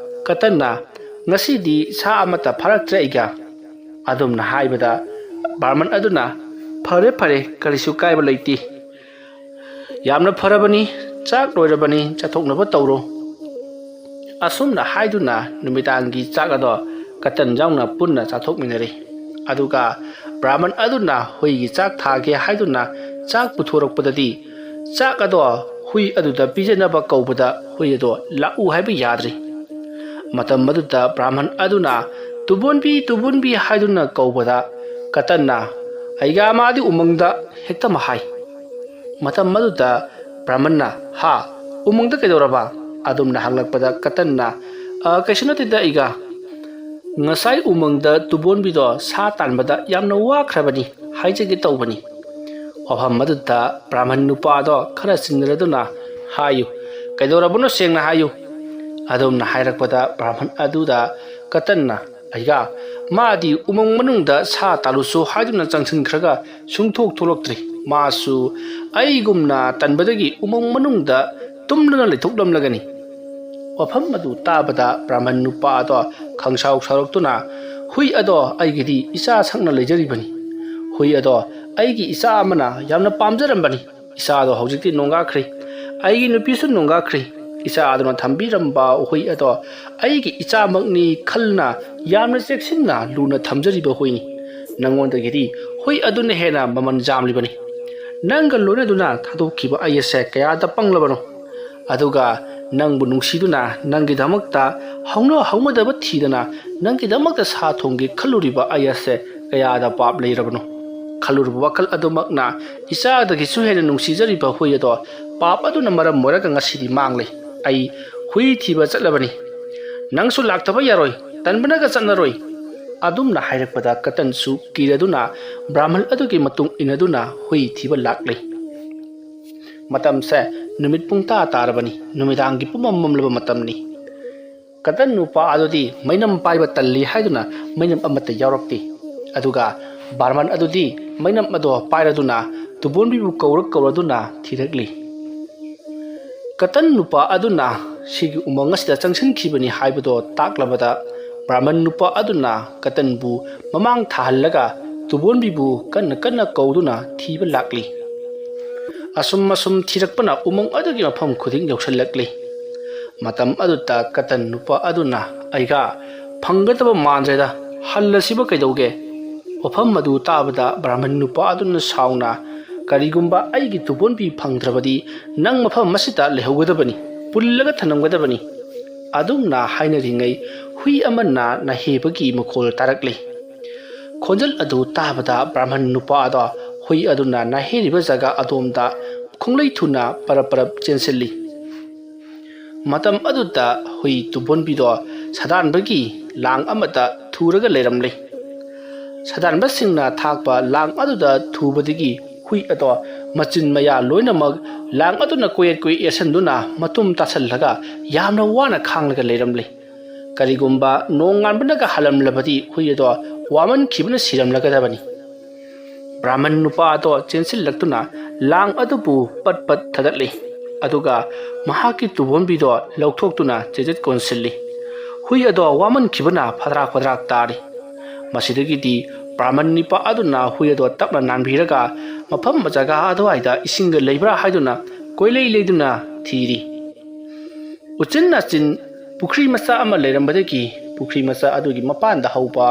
ꯀꯇꯟꯅ, "ꯉꯁꯤꯗꯤ ꯁꯥ ꯑꯃꯠꯇ ꯐꯥꯔꯛꯇ꯭ꯔꯦ ꯑꯩꯒ"꯫ ꯑꯗꯨꯝꯅ ꯍꯥꯏꯕꯗ ꯕ꯭ꯔꯥꯍꯃꯟ ꯑꯗꯨꯅ, "ꯐꯔꯦ ꯐꯔꯦ, ꯀꯔꯤꯁꯨ ꯀꯥꯏꯕ ꯂꯩꯇꯦ꯫ ꯌꯥꯝꯅ ꯐꯔꯕꯅꯤ, ꯆꯥꯛ ꯂꯣꯏꯔꯕꯅꯤ, ꯆꯥꯊꯣꯛꯅꯕ ꯇꯧꯔꯣ"꯫ ꯑꯁꯨꯝꯅ ꯍꯥꯏꯗꯨꯅ ꯅꯨꯃꯤꯗꯥꯡꯒꯤ ꯆꯥꯛ ꯑꯗꯣ ꯀꯇꯟ ꯌꯥꯎꯅ ꯄꯨꯟꯅ ꯆꯥꯊꯣꯛꯃꯤꯟꯅꯔꯦ꯫ ꯑꯗꯨꯒ ꯕ꯭ꯔꯥꯍꯃꯟ ꯑꯗꯨꯅ ꯍꯨꯏꯒꯤ ꯆꯥꯛ ꯊꯥꯒꯦ ꯍꯥꯏꯗꯨꯅ ꯆꯥꯛ ꯄꯨꯊꯣꯔꯛꯄꯗꯗꯤ, ꯆꯥꯛ ꯑꯗꯣ ꯍꯨꯏ ꯑꯗꯨꯗ ꯄꯤꯖꯅꯕ ꯀꯧꯕꯗ ꯍꯨꯏ ꯑꯗꯣ ꯂꯥꯛꯎ ꯍꯥꯏꯕ ꯌꯥꯗ꯭ꯔꯦ꯫ ꯃꯇꯝ ꯑꯗꯨꯗ ꯕ꯭ꯔꯥꯍꯃꯟ ꯑꯗꯨꯅ, "ꯇꯨꯕꯣꯟꯕꯤ, ꯇꯨꯕꯣꯟꯕꯤ" ꯍꯥꯏꯗꯨꯅ ꯀꯧꯕꯗ ꯀꯇꯟꯅ, "ꯑꯩꯒ ꯃꯥꯗꯤ ꯎꯃꯪꯗ" ꯍꯦꯛꯇꯃꯛ ꯍꯥꯏ꯫ ꯃꯇꯝ ꯑꯗꯨꯗ ꯕ꯭ꯔꯥꯍꯃꯟꯅ, "ꯍꯥ? ꯎꯃꯪꯗ ꯀꯩꯗꯧꯔꯕ?" ꯑꯗꯨꯝꯅ ꯍꯪꯂꯛꯄꯗ ꯀꯇꯟꯅ, "ꯑ, ꯀꯩꯁꯨ ꯅꯠꯇꯦꯗ ꯑꯩꯒ꯫ ꯉꯁꯥꯏ ꯎꯃꯪꯗ ꯇꯨꯕꯣꯟꯕꯤꯗꯣ ꯁꯥ ꯇꯥꯟꯕꯗ ꯌꯥꯝꯅ ꯋꯥꯈ꯭ꯔꯕꯅꯤ, ꯍꯥꯏꯖꯒꯦ ꯇꯧꯕꯅꯤ"꯫ ꯋꯥꯐꯝ ꯑꯗꯨꯗ ꯕ꯭ꯔꯥꯍꯃꯟ ꯅꯨꯄꯥꯗꯣ ꯈꯔ ꯆꯤꯡꯅꯔꯗꯨꯅ, "ꯍꯥꯏꯌꯨ, ꯀꯩꯗꯧꯔꯕꯅꯣ ꯁꯦꯡꯅ ꯍꯥꯏꯌꯨ"꯫ ꯑꯗꯨꯝꯅ ꯍꯥꯏꯔꯛꯄꯗ ꯕ꯭ꯔꯥꯍꯃꯟ ꯑꯗꯨꯗ ꯀꯇꯟꯅ, "ꯑꯩꯒ, ꯃꯥꯗꯤ ꯎꯃꯪ ꯃꯅꯨꯡꯗ ꯁꯥ ꯇꯥꯜꯂꯨꯁꯨ ꯍꯥꯏꯗꯨꯅ ꯆꯪꯁꯤꯟꯈ꯭ꯔꯒ ꯁꯨꯡꯊꯣꯛ ꯊꯣꯛꯂꯛꯇ꯭ꯔꯤ꯫ ꯃꯥꯁꯨ ꯑꯩꯒꯨꯝꯅ ꯇꯟꯕꯗꯒꯤ ꯎꯃꯪ ꯃꯅꯨꯡꯗ ꯇꯨꯝꯗꯨꯅ ꯂꯩꯊꯣꯛꯂꯝꯂꯒꯅꯤ"꯫ ꯋꯥꯐꯝ ꯑꯗꯨ ꯇꯥꯕꯗ ꯕ꯭ꯔꯥꯍꯃꯟ ꯅꯨꯄꯥ ꯑꯗꯣ ꯈꯪꯁꯥꯎ ꯁꯥꯎꯔꯛꯇꯨꯅ, "ꯍꯨꯏ ꯑꯗꯣ ꯑꯩꯒꯤꯗꯤ ꯏꯆꯥ ꯁꯛꯅ ꯂꯩꯖꯔꯤꯕꯅꯤ꯫ ꯍꯨꯏ ꯑꯗꯣ ꯑꯩꯒꯤ ꯏꯆꯥ ꯑꯃꯅ ꯌꯥꯝꯅ ꯄꯥꯝꯖꯔꯝꯕꯅꯤ꯫ ꯏꯆꯥꯗꯣ ꯍꯧꯖꯤꯛꯇꯤ ꯅꯣꯡꯒꯥꯈ꯭ꯔꯦ꯫ ꯑꯩꯒꯤ ꯅꯨꯄꯤꯁꯨ ꯅꯣꯡꯒꯥꯈ꯭ꯔꯦ꯫ ꯏꯆꯥ ꯑꯗꯨꯅ ꯊꯝꯕꯤꯔꯝꯕ ꯍꯨꯏ ꯑꯗꯣ ꯑꯩꯒꯤ ꯏꯆꯥꯃꯛꯅꯤ ꯈꯜꯅ ꯌꯥꯝꯅ ꯆꯦꯛꯁꯤꯟꯅ ꯂꯨꯅ ꯊꯝꯖꯔꯤꯕ ꯍꯨꯏꯅꯤ꯫ ꯅꯪꯉꯣꯟꯗꯒꯤꯗꯤ ꯍꯨꯏ ꯑꯗꯨꯅ ꯍꯦꯟꯅ ꯃꯃꯜ ꯌꯥꯝꯂꯤꯕꯅꯤ꯫ ꯅꯪꯒ ꯂꯣꯏꯅꯗꯨꯅ ꯊꯥꯗꯣꯛꯈꯤꯕ ꯑꯩ ꯑꯁꯦ ꯀꯌꯥꯗ ꯄꯪꯂꯕꯅꯣ! ꯑꯗꯨꯒ ꯅꯪꯕꯨ ꯅꯨꯡꯁꯤꯗꯨꯅ ꯅꯪꯒꯤꯗꯃꯛꯇ ꯍꯧꯅ ꯍꯧꯅꯗꯕ ꯊꯤꯗꯅ ꯅꯪꯒꯤꯗꯃꯛꯇ ꯁꯥ ꯊꯣꯡꯒꯦ ꯈꯜꯂꯨꯔꯤꯕ ꯑꯩ ꯑꯁꯦ ꯀꯌꯥꯗ ꯄꯥꯞ ꯂꯩꯔꯕꯅꯣ!" ꯈꯜꯂꯨꯔꯕ ꯋꯥꯈꯜ ꯑꯗꯨꯃꯛꯅ ꯏꯆꯥꯗꯒꯤꯁꯨ ꯍꯦꯟꯅ ꯅꯨꯡꯁꯤꯖꯔꯤꯕ ꯍꯨꯏ ꯑꯗꯣ ꯄꯥꯞ ꯑꯗꯨꯅ ꯃꯔꯝ ꯑꯣꯏꯔꯒ ꯉꯁꯤꯗꯤ ꯃꯥꯡꯂꯦ꯫ ꯑꯩ ꯍꯨꯏ ꯊꯤꯕ ꯆꯠꯂꯕꯅꯤ꯫ ꯅꯪꯁꯨ ꯂꯥꯛꯇꯕ ꯌꯥꯔꯣꯏ, ꯇꯟꯕꯅꯒ ꯆꯠꯅꯔꯣꯏ꯫ ꯑꯗꯨꯝꯅ ꯍꯥꯏꯔꯛꯄꯗ ꯀꯇꯟꯁꯨ ꯀꯤꯔꯗꯨꯅ ꯕ꯭ꯔꯥꯍꯃꯟ ꯑꯗꯨꯒꯤ ꯃꯇꯨꯡ ꯏꯟꯅꯗꯨꯅ ꯍꯨꯏ ꯊꯤꯕ ꯂꯥꯛꯂꯦ꯫ ꯃꯇꯝꯁꯦ ꯅꯨꯃꯤꯠ ꯄꯨꯡ ꯇꯥ ꯇꯥꯔꯕꯅꯤ, ꯅꯨꯃꯤꯗꯥꯡꯒꯤ ꯄꯨꯝꯃꯝ ꯃꯝꯂꯕ ꯃꯇꯝꯅꯤ꯫ ꯀꯇꯟ ꯅꯨꯄꯥ ꯑꯗꯨꯗꯤ ꯃꯩꯅꯝ ꯄꯥꯏꯕ ꯇꯜꯂꯤ ꯍꯥꯏꯗꯨꯅ ꯃꯩꯅꯝ ꯑꯃꯠꯇ ꯌꯥꯎꯔꯛꯇꯦ꯫ ꯑꯗꯨꯒ ꯕ꯭ꯔꯥꯍꯃꯟ ꯑꯗꯨꯗꯤ ꯃꯩꯅꯝ ꯑꯗꯣ ꯄꯥꯏꯔꯗꯨꯅ ꯇꯨꯕꯣꯟꯕꯤꯕꯨ ꯀꯧꯔ ꯀꯧꯔꯗꯨꯅ ꯊꯤꯔꯛꯂꯤ꯫ ꯀꯇꯟ ꯅꯨꯄꯥ ꯑꯗꯨꯅ ꯁꯤꯒꯤ ꯎꯃꯪ ꯑꯁꯤꯗ ꯆꯪꯁꯤꯟꯈꯤꯕꯅꯤ ꯍꯥꯏꯕꯗꯣ ꯇꯥꯛꯂꯕꯗ ꯕ꯭ꯔꯥꯍꯃꯟ ꯅꯨꯄꯥ ꯑꯗꯨꯅ ꯀꯇꯟꯕꯨ ꯃꯃꯥꯡ ꯊꯥꯍꯜꯂꯒ ꯇꯨꯕꯣꯟꯕꯤꯕꯨ ꯀꯟꯅ ꯀꯟꯅ ꯀꯧꯗꯨꯅ ꯊꯤꯕ ꯂꯥꯛꯂꯤ꯫ ꯑꯁꯨꯝ ꯑꯁꯨꯝ ꯊꯤꯔꯛꯄꯅ ꯎꯃꯪ ꯑꯗꯨꯒꯤ ꯃꯐꯝ ꯈꯨꯗꯤꯡ ꯌꯧꯁꯤꯜꯂꯛꯂꯤ꯫ ꯃꯇꯝ ꯑꯗꯨꯗ ꯀꯇꯟ ꯅꯨꯄꯥ ꯑꯗꯨꯅ, "ꯑꯩꯒ ꯐꯪꯒꯗꯕ ꯃꯥꯟꯗ꯭ꯔꯦꯗ, ꯍꯜꯂꯁꯤꯕ ꯀꯩꯗꯧꯒꯦ?" ꯋꯥꯐꯝ ꯑꯗꯨ ꯇꯥꯕꯗ ꯕ꯭ꯔꯥꯍꯃꯟ ꯅꯨꯄꯥ ꯑꯗꯨꯅ ꯁꯥꯎꯅ, "ꯀꯔꯤꯒꯨꯝꯕ ꯑꯩꯒꯤ ꯇꯨꯕꯣꯟꯕꯤ ꯐꯪꯗ꯭ꯔꯕꯗꯤ ꯅꯪ ꯃꯐꯝ ꯑꯁꯤꯗ ꯂꯩꯍꯧꯒꯗꯕꯅꯤ, ꯄꯨꯜꯂꯒ ꯊꯅꯝꯒꯗꯕꯅꯤ"꯫ ꯑꯗꯨꯝꯅ ꯍꯥꯏꯅꯔꯤꯉꯩ ꯍꯨꯏ ꯑꯃꯅ ꯅꯥꯍꯦꯕꯒꯤ ꯃꯈꯣꯜ ꯇꯥꯔꯛꯂꯤ꯫ ꯈꯣꯟꯖꯦꯜ ꯑꯗꯨ ꯇꯥꯕꯗ ꯕ꯭ꯔꯥꯍꯃꯟ ꯅꯨꯄꯥ ꯑꯗꯣ ꯍꯨꯏ ꯑꯗꯨꯅ ꯅꯥꯍꯦꯔꯤꯕ ꯖꯒꯥ ꯑꯗꯣꯝꯗ ꯈꯣꯡꯂꯩ ꯊꯨꯅ ꯄꯔꯞ ꯄꯔꯞ ꯆꯦꯟꯁꯤꯜꯂꯤ꯫ ꯃꯇꯝ ꯑꯗꯨꯗ ꯍꯨꯏ ꯇꯨꯕꯣꯟꯕꯤꯗꯣ ꯁꯥꯗꯥꯟꯕꯒꯤ ꯂꯥꯡ ꯑꯃꯗ ꯊꯨꯔꯒ ꯂꯩꯔꯝꯂꯦ꯫ ꯁꯥꯗꯥꯟꯕꯁꯤꯡꯅ ꯊꯥꯛꯄ ꯂꯥꯡ ꯑꯗꯨꯗ ꯊꯨꯕꯗꯒꯤ ꯍꯨꯏ ꯑꯗꯣ ꯃꯆꯤꯟ ꯃꯌꯥ ꯂꯣꯏꯅꯃꯛ ꯂꯥꯡ ꯑꯗꯨꯅ ꯀꯣꯌꯦꯠ ꯀꯣꯌꯦꯠ ꯌꯦꯠꯁꯟꯗꯨꯅ ꯃꯇꯨꯝ ꯇꯥꯁꯜꯂꯒ ꯌꯥꯝꯅ ꯋꯥꯅ ꯈꯥꯡꯂꯒ ꯂꯩꯔꯝꯂꯦ꯫ ꯀꯔꯤꯒꯨꯝꯕ ꯅꯣꯡꯉꯥꯟꯕꯅꯒ ꯍꯜꯂꯝꯂꯕꯗꯤ ꯍꯨꯏ ꯑꯗꯣ ꯋꯥꯃꯟꯈꯤꯕꯅ ꯁꯤꯔꯝꯂꯒꯗꯕꯅꯤ꯫ ꯕ꯭ꯔꯥꯍꯃꯟ ꯅꯨꯄꯥ ꯑꯗꯣ ꯆꯦꯟꯁꯤꯜꯂꯛꯇꯨꯅ ꯂꯥꯡ ꯑꯗꯨꯕꯨ ꯄꯠ ꯄꯠ ꯊꯗꯠꯂꯤ꯫ ꯑꯗꯨꯒ ꯃꯍꯥꯛꯀꯤ ꯇꯨꯕꯣꯟꯕꯤꯗꯣ ꯂꯧꯊꯣꯛꯇꯨꯅ ꯆꯦꯖꯠ ꯀꯣꯟꯁꯤꯜꯂꯤ꯫ ꯍꯨꯏ ꯑꯗꯣ ꯋꯥꯃꯟꯈꯤꯕꯅ ꯐꯗ꯭ꯔꯥꯛ ꯐꯗ꯭ꯔꯥꯛ ꯇꯥꯔꯤ꯫ ꯃꯁꯤꯗꯒꯤꯗꯤ ꯕ꯭ꯔꯥꯍꯃꯟ ꯅꯨꯄꯥ ꯑꯗꯨꯅ ꯍꯨꯏ ꯑꯗꯣ ꯇꯞꯅ ꯅꯥꯟꯕꯤꯔꯒ ꯃꯐꯝ ꯖꯒꯥ ꯑꯗꯨꯋꯥꯏꯗ ꯏꯁꯤꯡꯒ ꯂꯩꯕ꯭ꯔꯥ ꯍꯥꯏꯗꯨꯅ ꯀꯣꯏꯂꯩ ꯂꯩꯗꯨꯅ ꯊꯤꯔꯤ꯫ ꯎꯆꯤꯟ ꯅꯥꯆꯤꯟ ꯄꯨꯈ꯭ꯔꯤ ꯃꯆꯥ ꯑꯃ ꯂꯩꯔꯝꯕꯗꯒꯤ ꯄꯨꯈ꯭ꯔꯤ ꯃꯆꯥ ꯑꯗꯨꯒꯤ ꯃꯄꯥꯟꯗ ꯍꯧꯕ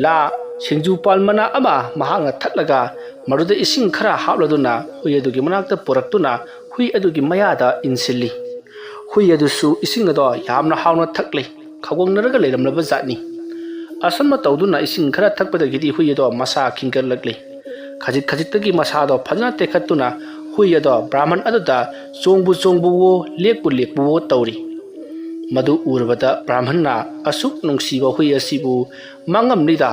ꯂꯥ ꯁꯤꯡꯖꯨ ꯄꯥꯜ ꯃꯅꯥ ꯑꯃ ꯃꯍꯥꯛꯅ ꯊꯠꯂꯒ ꯃꯗꯨꯗ ꯏꯁꯤꯡ ꯈꯔ ꯍꯥꯞꯂꯗꯨꯅ ꯍꯨꯏ ꯑꯗꯨꯒꯤ ꯃꯅꯥꯛꯇ ꯄꯨꯔꯛꯇꯨꯅ ꯍꯨꯏ ꯑꯗꯨꯒꯤ ꯃꯌꯥꯗ ꯏꯟꯁꯤꯜꯂꯤ꯫ ꯍꯨꯏ ꯑꯗꯨꯁꯨ ꯏꯁꯤꯡ ꯑꯗꯣ ꯌꯥꯝꯅ ꯍꯥꯎꯅ ꯊꯛꯂꯦ꯫ ꯈꯧꯒꯪꯅꯔꯒ ꯂꯩꯔꯝꯂꯕ ꯖꯥꯠꯅꯤ꯫ ꯑꯁꯨꯝꯅ ꯇꯧꯗꯨꯅ ꯏꯁꯤꯡ ꯈꯔ ꯊꯛꯄꯗꯒꯤꯗꯤ ꯍꯨꯏ ꯑꯗꯣ ꯃꯁꯥ ꯈꯤꯡꯒꯠꯂꯛꯂꯤ꯫ ꯈꯖꯤꯛ ꯈꯖꯤꯛꯇꯒꯤ ꯃꯁꯥꯗꯣ ꯐꯖꯅ ꯇꯦꯛꯈꯠꯇꯨꯅ ꯍꯨꯏ ꯑꯗꯣ ꯕ꯭ꯔꯥꯍꯃꯟ ꯑꯗꯨꯗ ꯆꯣꯡꯕꯨ ꯆꯣꯡꯕꯨꯋꯣ, ꯂꯦꯛꯄꯨ ꯂꯦꯛꯄꯨꯋꯣ ꯇꯧꯔꯤ꯫ ꯃꯗꯨ ꯎꯔꯕꯗ ꯕ꯭ꯔꯥꯍꯃꯟꯅ, "ꯑꯁꯨꯛ ꯅꯨꯡꯁꯤꯕ ꯍꯨꯏ ꯑꯁꯤꯕꯨ ꯃꯥꯡꯉꯝꯂꯤꯗ,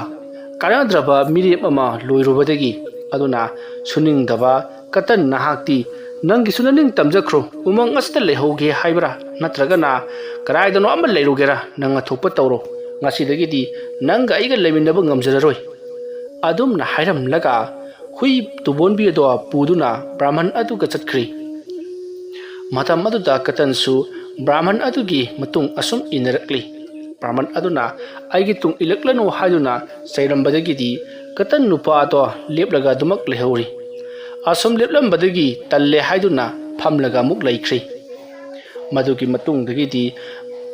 ꯀꯥꯟꯅꯗ꯭ꯔꯕ ꯃꯤꯔꯦꯞ ꯑꯃ ꯂꯣꯏꯔꯨꯕꯗꯒꯤ"꯫ ꯑꯗꯨꯅ ꯁꯨꯅꯤꯡꯗꯕ ꯀꯇꯟ, ꯅꯍꯥꯛꯇꯤ ꯅꯪꯒꯤꯁꯨ ꯅꯅꯤꯡ ꯇꯝꯖꯈ꯭ꯔꯣ꯫ ꯎꯃꯪ ꯑꯁꯤꯗ ꯂꯩꯍꯧꯒꯦ ꯍꯥꯏꯕ꯭ꯔꯥ, ꯅꯠꯇ꯭ꯔꯒꯅ ꯀꯗꯥꯏꯗꯅꯣ ꯑꯃ ꯂꯩꯔꯨꯒꯦꯔꯥ, ꯅꯪ ꯑꯊꯣꯛꯄ ꯇꯧꯔꯣ꯫ ꯉꯁꯤꯗꯒꯤꯗꯤ ꯅꯪꯒ ꯑꯩꯒ ꯂꯩꯃꯤꯟꯅꯕ ꯉꯝꯖꯔꯔꯣꯏ꯫ ꯑꯗꯨꯝꯅ ꯍꯥꯏꯔꯝꯂꯒ ꯍꯨꯏ ꯇꯨꯕꯣꯟꯕꯤ ꯑꯗꯣ ꯄꯨꯗꯨꯅ ꯕ꯭ꯔꯥꯍꯃꯟ ꯑꯗꯨꯒ ꯆꯠꯈ꯭ꯔꯤ꯫ ꯃꯇꯝ ꯑꯗꯨꯗ ꯀꯇꯟꯁꯨ ꯕ꯭ꯔꯥꯍꯃꯟ ꯑꯗꯨꯒꯤ ꯃꯇꯨꯡ ꯑꯁꯨꯝ ꯏꯟꯅꯔꯛꯂꯤ꯫ ꯕ꯭ꯔꯥꯍꯃꯟ ꯑꯗꯨꯅ "ꯑꯩꯒꯤ ꯇꯨꯡ ꯏꯜꯂꯛꯂꯅꯨ" ꯍꯥꯏꯗꯨꯅ ꯆꯩꯔꯝꯕꯗꯒꯤꯗꯤ ꯀꯇꯟ ꯅꯨꯄꯥ ꯑꯗꯣ ꯂꯦꯞꯂꯒ ꯑꯗꯨꯃꯛ ꯂꯩꯍꯧꯔꯤ꯫ ꯑꯁꯨꯝ ꯂꯦꯞꯂꯝꯕꯗꯒꯤ ꯇꯜꯂꯦ ꯍꯥꯏꯗꯨꯅ ꯐꯝꯂꯒ ꯑꯃꯨꯛ ꯂꯩꯈ꯭ꯔꯤ꯫ ꯃꯗꯨꯒꯤ ꯃꯇꯨꯡꯗꯒꯤꯗꯤ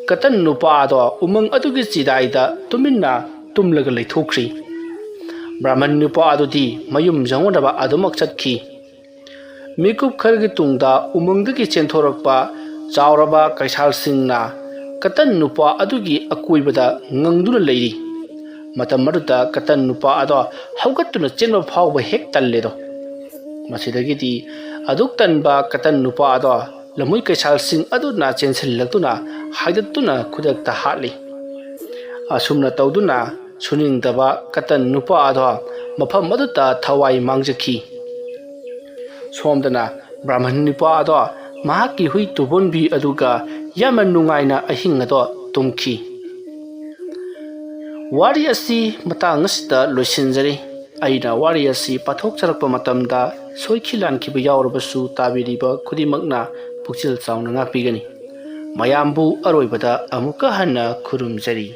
ꯀꯇꯟ ꯅꯨꯄꯥ ꯑꯗꯣ ꯎꯃꯪ ꯑꯗꯨꯒꯤ ꯆꯤꯗꯥꯏꯗ ꯇꯨꯃꯤꯟꯅ ꯇꯨꯝꯂꯒ ꯂꯩꯊꯣꯛꯈ꯭ꯔꯤ꯫ ꯕ꯭ꯔꯥꯍꯃꯟ ꯅꯨꯄꯥ ꯑꯗꯨꯗꯤ ꯃꯌꯨꯝ ꯌꯧꯅꯅꯕ ꯑꯗꯨꯃꯛ ꯆꯠꯈꯤ꯫ ꯃꯤꯀꯨꯞ ꯈꯔꯒꯤ ꯇꯨꯡꯗ ꯎꯃꯪꯗꯒꯤ ꯆꯦꯟꯊꯣꯔꯛꯄ ꯆꯥꯎꯔꯕ ꯀꯩꯁꯥꯜꯁꯤꯡꯅ ꯀꯇꯟ ꯅꯨꯄꯥ ꯑꯗꯨꯒꯤ ꯑꯀꯣꯏꯕꯗ ꯉꯪꯗꯨꯅ ꯂꯩꯔꯤ꯫ ꯃꯇꯝ ꯑꯗꯨꯗ ꯀꯇꯟ ꯅꯨꯄꯥ ꯑꯗꯣ ꯍꯧꯒꯠꯇꯨꯅ ꯆꯦꯟꯕ ꯐꯥꯎꯕ ꯍꯦꯛ ꯇꯜꯂꯦꯗꯣ꯫ ꯃꯁꯤꯗꯒꯤꯗꯤ ꯑꯗꯨꯛ ꯇꯟꯕ ꯀꯇꯟ ꯅꯨꯄꯥ ꯑꯗꯣ ꯂꯝꯍꯨꯏ ꯀꯩꯁꯥꯜꯁꯤꯡ ꯑꯗꯨꯅ ꯆꯦꯟꯁꯤꯜꯂꯛꯇꯨꯅ ꯍꯥꯏꯗꯠꯇꯨꯅ ꯈꯨꯗꯛꯇ ꯍꯥꯠꯂꯤ꯫ ꯑꯁꯨꯝꯅ ꯇꯧꯗꯨꯅ ꯁꯨꯅꯤꯡꯗꯕ ꯀꯇꯟ ꯅꯨꯄꯥ ꯑꯗꯣ ꯃꯐꯝ ꯑꯗꯨꯗ ꯊꯋꯥꯏ ꯃꯥꯡꯖꯈꯤ꯫ ꯁꯣꯝꯗꯅ ꯕ꯭ꯔꯥꯍꯃꯟ ꯅꯨꯄꯥ ꯑꯗꯣ ꯃꯍꯥꯛꯀꯤ ꯍꯨꯏ ꯇꯨꯕꯣꯟꯕꯤ ꯑꯗꯨꯒ ꯌꯥꯝꯅ ꯅꯨꯡꯉꯥꯏꯅ ꯑꯍꯤꯡ ꯑꯗꯣ ꯇꯨꯝꯈꯤ꯫ ꯋꯥꯔꯤ ꯑꯁꯤ ꯃꯇꯥꯡ ꯑꯁꯤꯗ ꯂꯣꯏꯁꯤꯟꯖꯔꯤ꯫ ꯑꯩꯅ ꯋꯥꯔꯤ ꯑꯁꯤ ꯄꯥꯊꯣꯛꯆꯔꯛꯄ ꯃꯇꯝꯗ ꯁꯣꯏꯈꯤ ꯂꯥꯟꯈꯤꯕ ꯌꯥꯎꯔꯕꯁꯨ ꯇꯥꯕꯤꯔꯤꯕ ꯈꯨꯗꯤꯡꯃꯛꯅ ꯄꯨꯛꯆꯦꯜ ꯆꯥꯎꯅ ꯉꯥꯛꯄꯤꯒꯅꯤ꯫ ꯃꯌꯥꯝꯕꯨ ꯑꯔꯣꯏꯕꯗ ꯑꯃꯨꯛꯀ ꯍꯟꯅ ꯈꯨꯔꯨꯝꯖꯔꯤ꯫